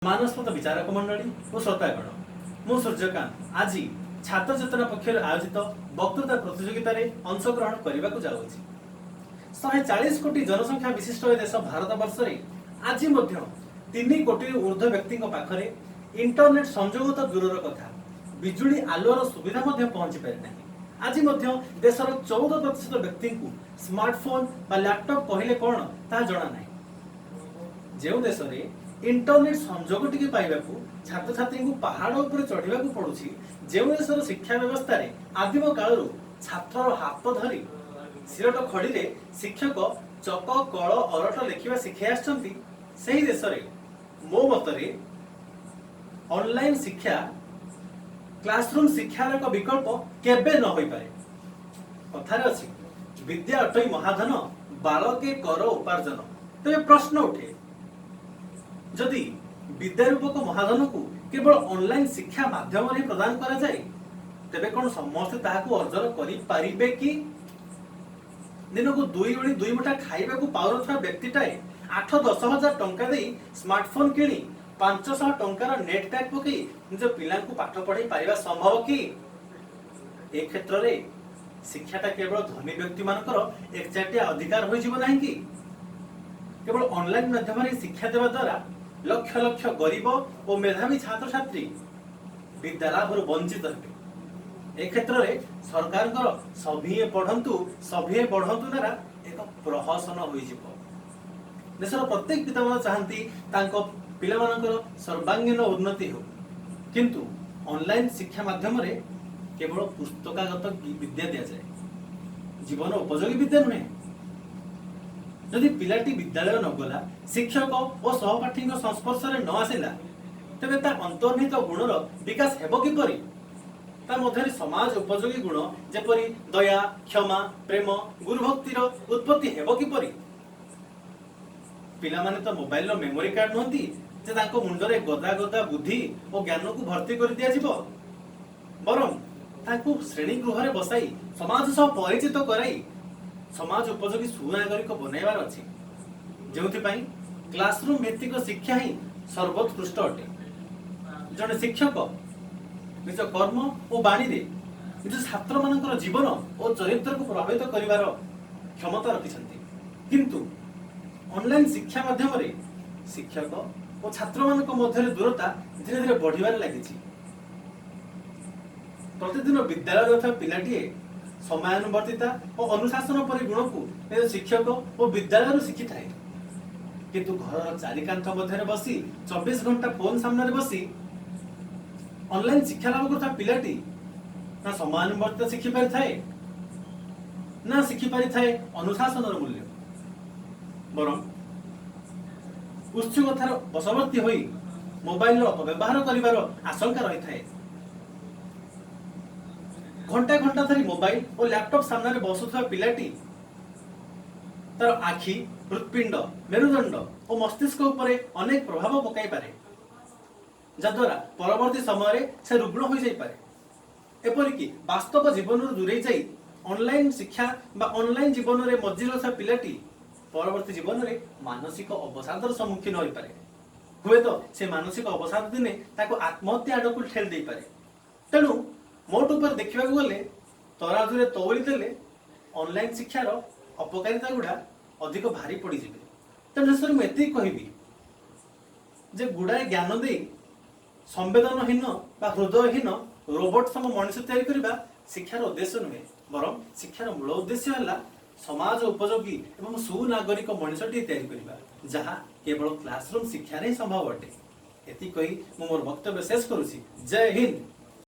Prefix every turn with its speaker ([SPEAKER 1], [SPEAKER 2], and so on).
[SPEAKER 1] ମାନସ୍ପଦ ବିଚାରକ ମଣ୍ଡଳୀ ଓ ଶ୍ରୋତାଗଣ, ମୁଁ ସୂର୍ଯ୍ୟକାନ୍ତ ଆଜି ଛାତ୍ର ଚେତନା ପକ୍ଷରୁ ଆୟୋଜିତ ବକ୍ତୃତା ପ୍ରତିଯୋଗିତାରେ ଅଂଶଗ୍ରହଣ କରିବାକୁ ଯାଉଅଛି। 140 କୋଟି ଜନସଂଖ୍ୟା ବିଶିଷ୍ଟ ଏ ଦେଶ ଭାରତ ବର୍ଷରେ ଆଜି ମଧ୍ୟ 3 କୋଟିରୁ ଉର୍ଦ୍ଧ୍ୱ ବ୍ୟକ୍ତିଙ୍କ ପାଖରେ ଇଣ୍ଟରନେଟ ସଂଯୋଗ ତ ଦୂରର କଥା, ବିଜୁଳି ଆଲୁଅର ସୁବିଧା ମଧ୍ୟ ପହଞ୍ଚି ପାରିନାହିଁ। ଆଜି ମଧ୍ୟ ଦେଶର 14% ବ୍ୟକ୍ତିଙ୍କୁ ସ୍ମାର୍ଟଫୋନ ବା ଲ୍ୟାପଟପ୍ କହିଲେ କ'ଣ ତାହା ଜଣା ନାହିଁ। ଯେଉଁ ଦେଶରେ ଇଣ୍ଟରନେଟ ସଂଯୋଗ ଟିକେ ପାଇବାକୁ ଛାତ୍ରଛାତ୍ରୀଙ୍କୁ ପାହାଡ଼ ଉପରେ ଚଢ଼ିବାକୁ ପଡୁଛି, ଯେଉଁ ଦେଶର ଶିକ୍ଷା ବ୍ୟବସ୍ଥାରେ ଆଦିମ କାଳରୁ ଛାତ୍ରର ହାତ ଧରି ସିଲଟ ଖଡ଼ିରେ ଶିକ୍ଷକ ଚକ, କଳ, ଅରଟ ଲେଖିବା ଶିଖାଇ ଆସିଛନ୍ତି, ସେହି ଦେଶରେ ମୋ ମତରେ ଅନଲାଇନ ଶିକ୍ଷା କ୍ଲାସରୁମ୍ ଶିକ୍ଷାର ଏକ ବିକଳ୍ପ କେବେ ନ ହୋଇପାରେ। କଥାରେ ଅଛି, "ବିଦ୍ୟା ଅଟଇ ମହାଧନ, ବାଳକେ କର ଉପାର୍ଜନ।" ତେବେ ପ୍ରଶ୍ନ ଉଠେ, ଯଦି ବିଦ୍ୟା ରୂପକ ମହାଧନକୁ କେବଳ ଅନଲାଇନ ଶିକ୍ଷା ମାଧ୍ୟମରେ ହିଁ ପ୍ରଦାନ କରାଯାଏ, ତେବେ କଣ ସମସ୍ତେ ତାହାକୁ ଅର୍ଜନ କରିପାରିବେ କି? ଦିନକୁ ଦୁଇ ଓଳି ଦୁଇ ମୁଠା ଖାଇବାକୁ ପାଉନଥିବା ବ୍ୟକ୍ତିଟାଏ 8-10 ହଜାର ଟଙ୍କା ଦେଇ ସ୍ମାର୍ଟଫୋନ କିଣି 500 ଟଙ୍କାର ନେଟ୍ ପ୍ୟାକ୍ ପକେଇ ନିଜ ପିଲାଙ୍କୁ ପାଠ ପଢେଇ ପାରିବା ସମ୍ଭବ କି? ଏ କ୍ଷେତ୍ରରେ ଶିକ୍ଷାଟା କେବଳ ଧନୀ ବ୍ୟକ୍ତିମାନଙ୍କର ଏକଚାଟିଆ ଅଧିକାର ହୋଇଯିବ ନାହିଁ କି? କେବଳ ଅନଲାଇନ ମାଧ୍ୟମରେ ଶିକ୍ଷା ଦେବା ଦ୍ୱାରା ଲକ୍ଷ ଲକ୍ଷ ଗରିବ ଓ ମେଧାବୀ ଛାତ୍ରଛାତ୍ରୀ ବିଦ୍ୟା ଲାଭରୁ ବଞ୍ଚିତ ହେବେ। ଏ କ୍ଷେତ୍ରରେ ସରକାରଙ୍କର "ସଭିଏଁ ପଢନ୍ତୁ, ସଭିଏଁ ବଢନ୍ତୁ" ନାରା ଏକ ପ୍ରହସନ ହୋଇଯିବ। ଦେଶର ପ୍ରତ୍ୟେକ ପିତାମାତା ଚାହାନ୍ତି ତାଙ୍କ ପିଲାମାନଙ୍କର ସର୍ବାଙ୍ଗୀନ ଉନ୍ନତି ହେଉ। କିନ୍ତୁ ଅନଲାଇନ ଶିକ୍ଷା ମାଧ୍ୟମରେ କେବଳ ପୁସ୍ତକାଗତ ବିଦ୍ୟା ଦିଆଯାଏ, ଜୀବନ ଉପଯୋଗୀ ବିଦ୍ୟା ନୁହେଁ। ଯଦି ପିଲାଟି ବିଦ୍ୟାଳୟ ନ ଗଲା, ଶିକ୍ଷକ ଓ ସହପାଠୀଙ୍କ ସଂସ୍ପର୍ଶରେ ନ ଆସିଲା, ତେବେ ତା ଅନ୍ତର୍ନିହିତ ଗୁଣର ବିକାଶ ହେବ କିପରି? ତା ମଧ୍ୟରେ ସମାଜ ଉପଯୋଗୀ ଗୁଣ ଯେପରି ଦୟା, କ୍ଷମା, ପ୍ରେମ, ଗୁରୁଭକ୍ତିର ଉତ୍ପତ୍ତି ହେବ କିପରି? ପିଲାମାନେ ତ ମୋବାଇଲର ମେମୋରି କାର୍ଡ ନୁହନ୍ତି ଯେ ତାଙ୍କ ମୁଣ୍ଡରେ ଗଦା ଗଦା ବୁଦ୍ଧି ଓ ଜ୍ଞାନକୁ ଭର୍ତ୍ତି କରି ଦିଆଯିବ। ବରଂ ତାଙ୍କୁ ଶ୍ରେଣୀ ଗୃହରେ ବସାଇ ସମାଜ ସହ ପରିଚିତ କରାଇ ସମାଜ ଉପଯୋଗୀ ସୁନାଗରିକ ବନାଇବାର ଅଛି, ଯେଉଁଥିପାଇଁ କ୍ଲାସରୁମ୍ ଭିତ୍ତିକ ଶିକ୍ଷା ହିଁ ସର୍ବୋତ୍କୃଷ୍ଟ ଅଟେ। ଜଣେ ଶିକ୍ଷକ ନିଜ କର୍ମ ଓ ବାଣୀରେ ନିଜ ଛାତ୍ରମାନଙ୍କର ଜୀବନ ଓ ଚରିତ୍ରକୁ ପ୍ରଭାବିତ କରିବାର କ୍ଷମତା ରଖିଛନ୍ତି। କିନ୍ତୁ ଅନଲାଇନ ଶିକ୍ଷା ମାଧ୍ୟମରେ ଶିକ୍ଷକ ଓ ଛାତ୍ରମାନଙ୍କ ମଧ୍ୟରେ ଦୂରତା ଧୀରେ ଧୀରେ ବଢିବାରେ ଲାଗିଛି। ପ୍ରତିଦିନ ବିଦ୍ୟାଳୟରେ ଯାଉଥିବା ପିଲାଟିଏ ସମୟାନୁବର୍ତ୍ତିତା ଓ ଅନୁଶାସନ ପରି ଗୁଣକୁ ନିଜ ଶିକ୍ଷକ ଓ ବିଦ୍ୟାଳୟରୁ ଶିଖିଥାଏ। କିନ୍ତୁ ଘରର ଚାରି କାନ୍ଥ ମଧ୍ୟରେ ବସି 24 ଘଣ୍ଟା ଫୋନ ସାମ୍ନାରେ ବସି ଅନଲାଇନ ଶିକ୍ଷା ଲାଭ କରୁଥିବା ପିଲାଟି ନା ସମୟାନୁବର୍ତ୍ତିତା ଶିଖି ପାରିଥାଏ, ନା ଶିଖି ପାରିଥାଏ ଅନୁଶାସନର ମୂଲ୍ୟ। ବରଂ ଉତ୍ସୁକତାର ବଶବର୍ତ୍ତୀ ହୋଇ ମୋବାଇଲର ଅପବ୍ୟବହାର କରିବାର ଆଶଙ୍କା ରହିଥାଏ। ଘଣ୍ଟା ଘଣ୍ଟା ଧରି ମୋବାଇଲ ଓ ଲ୍ୟାପଟପ୍ ସାମ୍ନାରେ ବସୁଥିବା ପିଲାଟି ତାର ଆଖି, ହୃତ୍ପିଣ୍ଡ, ମେରୁଦଣ୍ଡ ଓ ମସ୍ତିଷ୍କ ଉପରେ ଅନେକ ପ୍ରଭାବ ପକାଇପାରେ, ଯାଦ୍ୱାରା ପରବର୍ତ୍ତୀ ସମୟରେ ସେ ରୁଗ୍ଣ ହୋଇଯାଇପାରେ। ଏପରିକି ବାସ୍ତବ ଜୀବନରୁ ଦୂରେଇ ଯାଇ ଅନଲାଇନ ଶିକ୍ଷା ବା ଅନଲାଇନ ଜୀବନରେ ମଜ୍ଜି ରହୁଥିବା ପିଲାଟି ପରବର୍ତ୍ତୀ ଜୀବନରେ ମାନସିକ ଅବସାଦର ସମ୍ମୁଖୀନ ହୋଇପାରେ। ହୁଏତ ସେ ମାନସିକ ଅବସାଦ ଦିନେ ତାକୁ ଆତ୍ମହତ୍ୟା ଆଡ଼କୁ ଠେଲି ଦେଇପାରେ। ତେଣୁ ମୋଟ ଉପରେ ଦେଖିବାକୁ ଗଲେ, ତରାଜୁରେ ତଉଲି ଦେଲେ ଅନଲାଇନ ଶିକ୍ଷାର ଅପକାରିତା ଗୁଡ଼ା ଅଧିକ ଭାରି ପଡ଼ିଯିବେ। ତେଣୁ ଶେଷରେ ମୁଁ ଏତିକି କହିବି ଯେ ଗୁଡ଼ାଏ ଜ୍ଞାନ ଦେଇ ସମ୍ବେଦନହୀନ ବା ହୃଦୟହୀନ ରୋବୋଟ ସମ ମଣିଷ ତିଆରି କରିବା ଶିକ୍ଷାର ଉଦ୍ଦେଶ୍ୟ ନୁହେଁ। ବରଂ ଶିକ୍ଷାର ମୂଳ ଉଦ୍ଦେଶ୍ୟ ହେଲା ସମାଜ ଉପଯୋଗୀ ଏବଂ ସୁନାଗରିକ ମଣିଷଟିଏ ତିଆରି କରିବା, ଯାହା କେବଳ କ୍ଲାସରୁମ୍ ଶିକ୍ଷାରେ ହିଁ ସମ୍ଭବ ଅଟେ। ଏତିକି କହି ମୁଁ ମୋର ବକ୍ତବ୍ୟ ଶେଷ କରୁଛି। ଜୟ ହିନ୍ଦ।